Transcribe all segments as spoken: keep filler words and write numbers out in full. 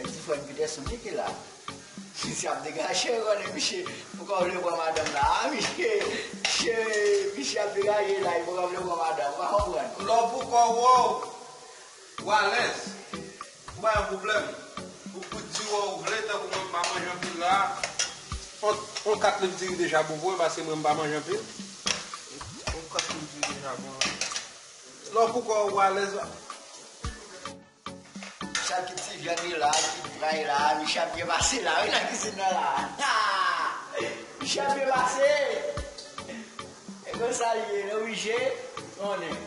Ti frè m Peterson, ki ki la? Misye ap degaje, ou konnen misye poko vle pran madanm la. Ah, misye, misye, misye ap degaje la, li poko vle pran madanm, ou pa konprann. Lè w pou kò w, ou alèz. Ou pa yon pwoblèm. Ou, ou di w vle, tankou mwen m pa manje anpil la. On, on kat liv diri deja bon pou mwen, paske mwen m pa manje anpil. On kat liv diri deja bon. Lè w pou kò w alèz la. Chak ki ti vyann li la, ki pray la, misye ap byen pase la, wi, nan kizin nan la. Misye ap byen pase. E konsa l ye, nou oblije konnen.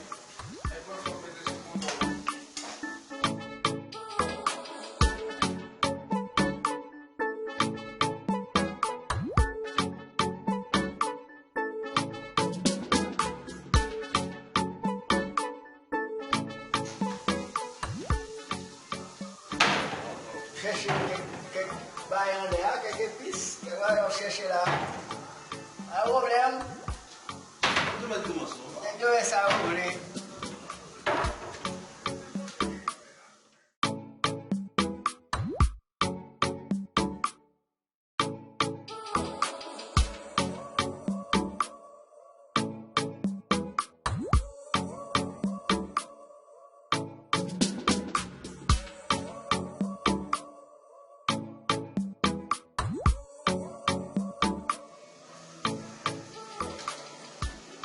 Chèche kèk, kèk bagay anlè a, kèk epis, kèk bagay w ap chèche la. Pa gen pwoblèm. Ou te mèt kòmanse, non? Nèg yo wè sa yo vle.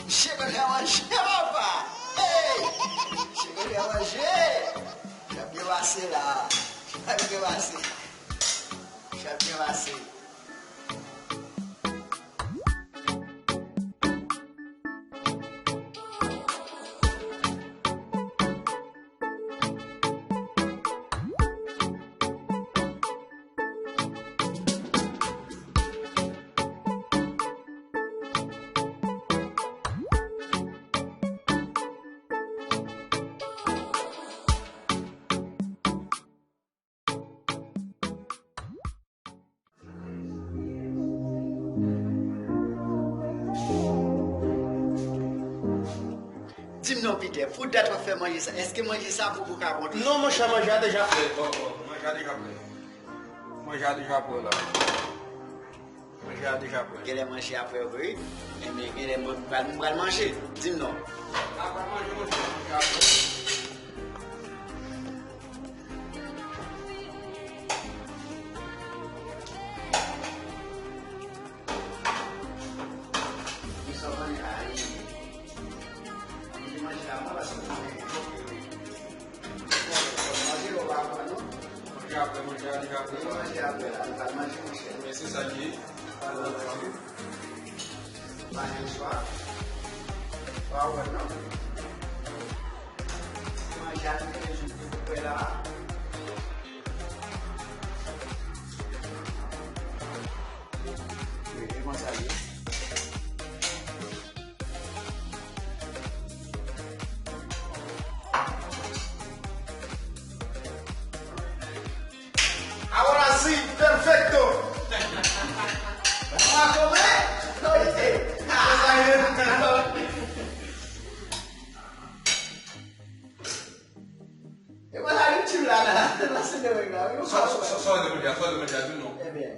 Misye konn fè manje, papa! Hey! Misye konn fè manje! Chat byen pase la. Chat byen pase. Chat byen pase. Di m non, Peter, pou dat w ap fè manje sa, èske manje sa poko ka bon tou? Non, monchè, manje a deja prè. Oh, oh, manje a deja prè. Manje a deja prè la. Manje a deja prè. Genlè manje a prè vre, wi. Enben, genlè mwen pral, mwen pral manje. Di m non. A pral manje, monchè, manje a prè. Manje a prè, manje a prè, non. Manje a prè, manje a prè, manje a prè la, nou pral manje, monchè. Men se sa ki ye. Pa gen chwa. Pa wè, non. Manje a nou te jis pou prè la. Wi, e konsa l ye. Ahora sí, perfecto. Vamos a comer. Oye. E pa la YouTube la, la, la se de règ la, wi. Sa, sa, sa, sa w te mande a, sa w te mande a, di m non. Ebyen.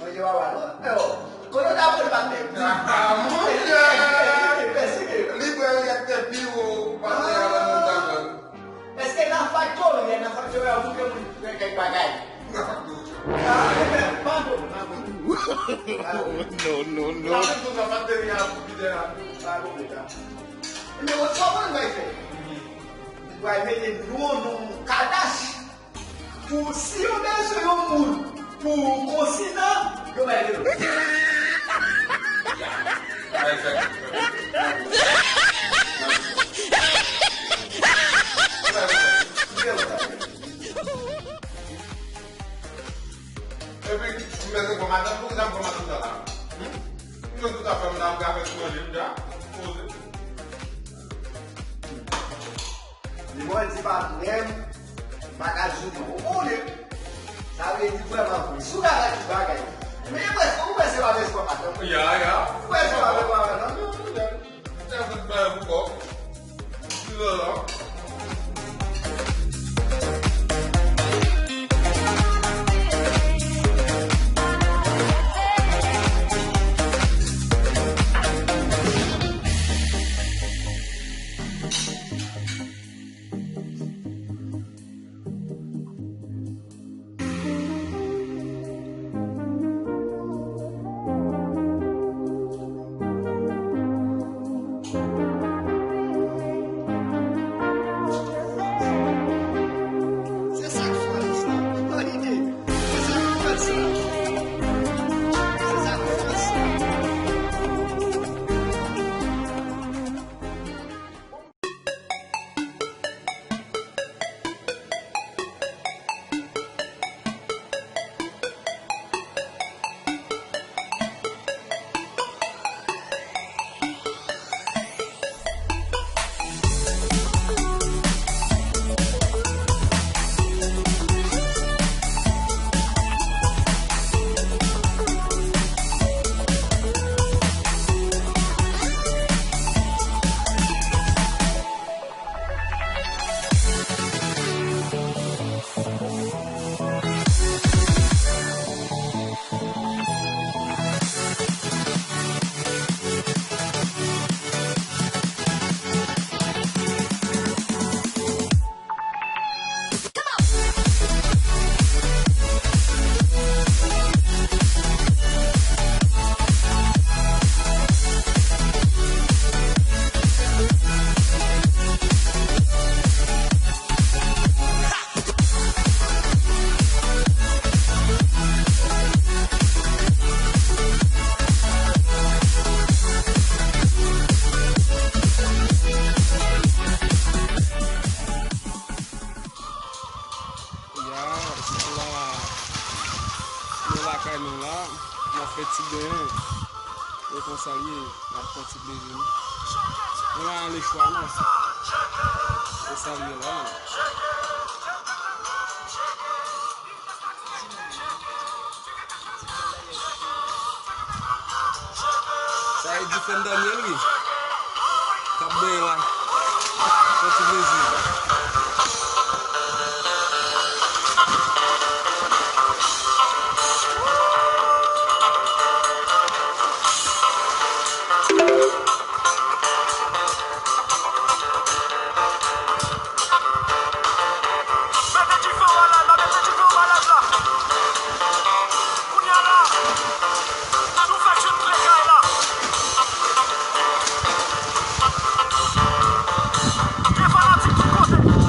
Manje papa, non? Yo, kote w ta pran l pa t menm? Ah, mon Dieu! Li pral rete pi wo, pase a la montagne. Èske nan faktori a, nan faktori a, ou bouke moun fè kèk bagay? Nan faktori a. Ah, pa bon, pa bon. Pa bon. Non, non, non. Nan faktori a, bouke a, pa bon, sa. Men ou sa w konn bay fè? Ou bay mete dlo nan yon kadach. Pou si yo bezwen yon moun pou konsinan, yo bay de lòt. Mwen se pran madanm, poukisa m pran madanm sa la? Hmm? M jwenn tout afè m la, m ka fè ti manje m ja. Poze. Li mwen di patnè m, m pa ka di non. Ou konnen. Sa vle di vrèman vre. Si w ka fè ti bagay. Men prèske, ou prèske pa bezwen pran madanm. Ya, ya. Ou prèske pa bezwen pran madanm. Ou prèske pa bezwen pran madanm. Se sa k fè l sa. Ban lide. Se sa k fè l sa. Se sa k fè l sa. Ya, la, nou lakay nou la, n ap fè ti benyen. E konsa l ye, n ap pran ti plezi nou. Nou pa gen lechwa non. Se sa l ye la. Sa e di Fèn Danyèl wi. K ap benyen la. Pran ti plezi. Mete dife nan malad la, mete dife nan malad la. Kounye a la, nou fèk jwenn kle kay la. Gen fanatik tout kote.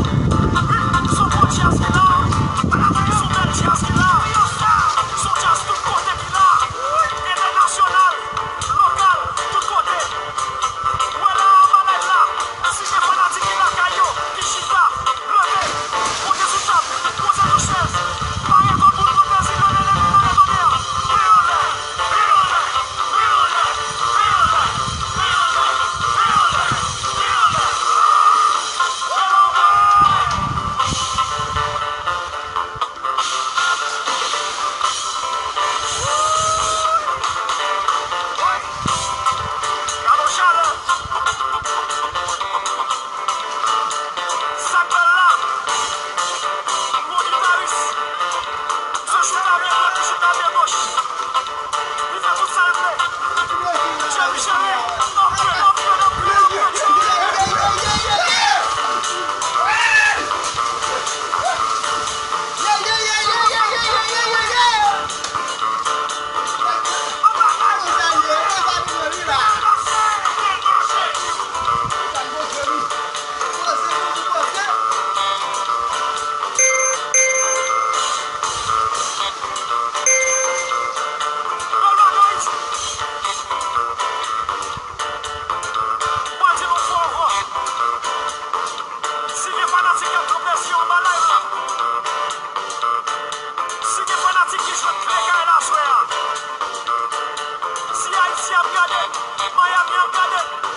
Miami ap gade, Miami ap gade.